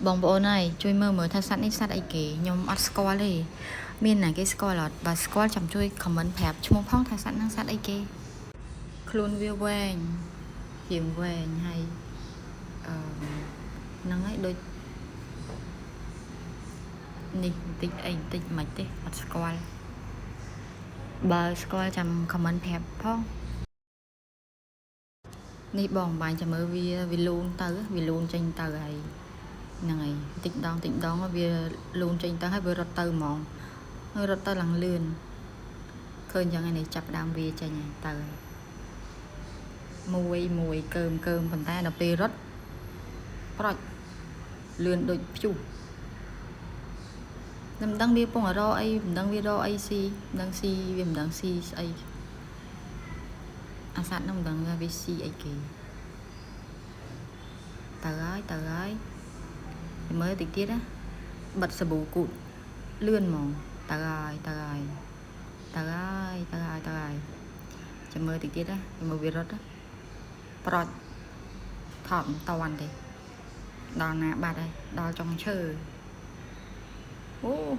បងប្អូនហើយជួយមើលមើលថាសត្វនេះសត្វអីគេខ្ញុំអត់ស្គាល់ទេមានណាគេស្គាល់អត់បើស្គាល់ចាំជួយ comment ប្រាប់ឈ្មោះផងថាសត្វហ្នឹងសត្វអីគេខ្លួនវាវែងរៀងវែងហើយអឺហ្នឹងហើយដូចនេះបន្តិចអីបន្តិចមិនទេអត់ស្គាល់បើស្គាល់ចាំ comment ប្រាប់ផងនេះបងបាញ់ចាំមើលវាវាលូនទៅវាលូនចេញទៅហើយហ្នឹងហើយបន្តិចម្ដងបន្តិចម្ដងវាលូនចេញទៅហើយវារត់ទៅហ្មងហើយរត់ទៅឡើងលឿនឃើញចឹងហើយនេះចាប់ដើមវាចេញហើយទៅហើយមួយមួយកើមកើមប៉ុន្តែដល់ពេលរត់ប្រុចលឿនដូចព្យុះមិនដឹងវាពងរកអីមិនដឹងវារកអីស៊ីមិនដឹងស៊ីវាមិនដឹងស៊ីស្អីអាសត្វនោះមិនដឹងថាវាស៊ីអីគេទៅហើយទៅហើយមើលតិចទៀតណាបិទសាប៊ូគូតលឿនហ្មងទៅហើយទៅហើយទៅហើយទៅហើយទៅហើយចាំមើលតិចទៀតណាមើលវារត់ណាប្រុចថតមិនតាន់ទេដល់ណាបាត់ហើយដល់ចុងឈើអូ។